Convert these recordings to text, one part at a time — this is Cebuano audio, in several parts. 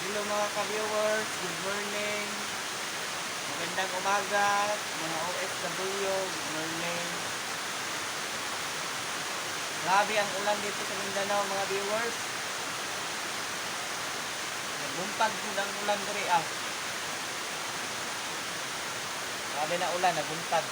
Hello, mga ka-viewers, good morning. Magandang umaga, mga OFW, good morning. Grabe ang ulan dito sa Mindanao, mga viewers. Nagbuntag pud ang ulan diri ah. Grabe na ulan, nabuntag.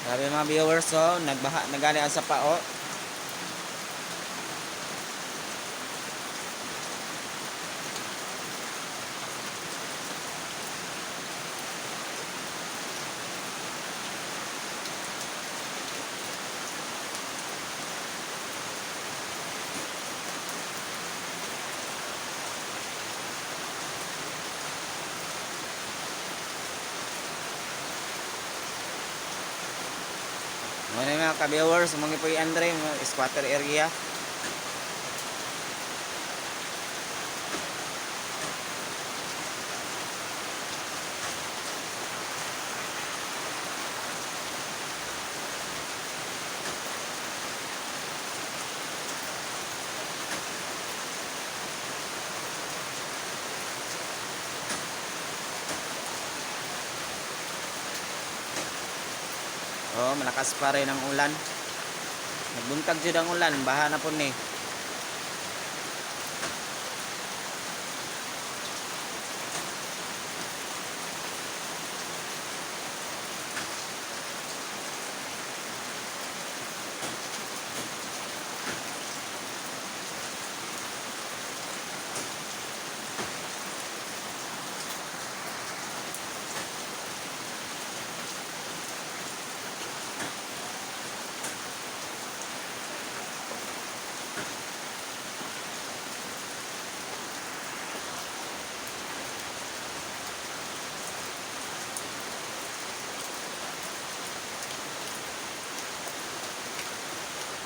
Grabe, mga viewers, oh, nagbaha na gani ang sapa oh. Mao na, mga ka-viewers, mga po Andre, mga squatter area. Oh, malakas pa rin ang ulan. Nagbuntag jud ang ulan, baha na po ni.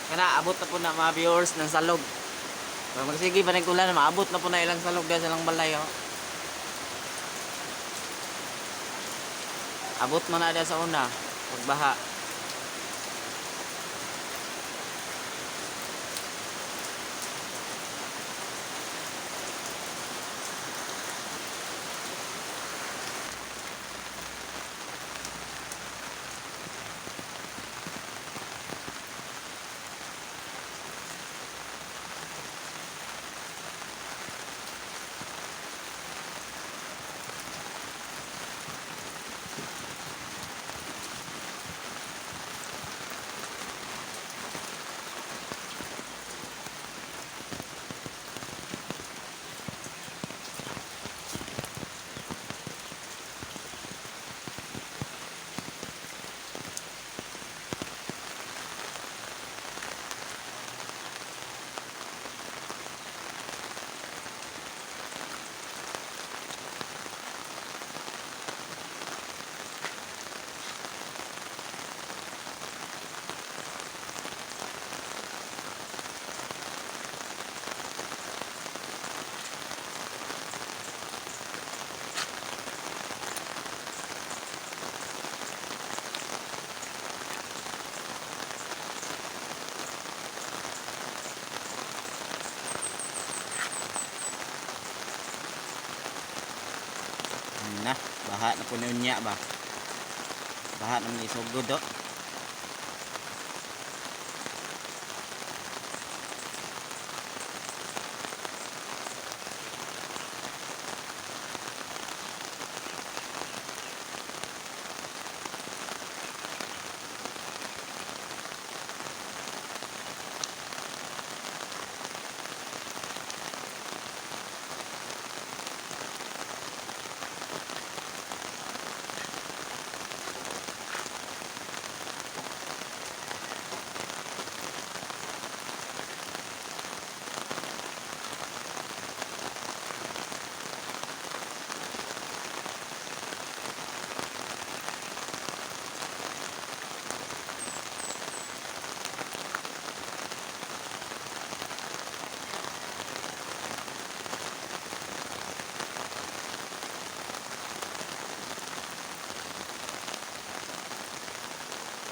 Kana abot na po na, mga viewers, ng salog. Pag magsige pa ulan, maabot na po na ilang salog dahil sa ilang balay oh. Abot man na dahil sa una pagbaha. Na, baha na po niya ba. Baha na man isugod oh.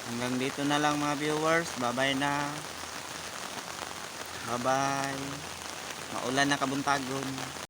Hanggang dito na lang, mga viewers. Bye-bye na. Bye-bye. Maulan na kabuntagon.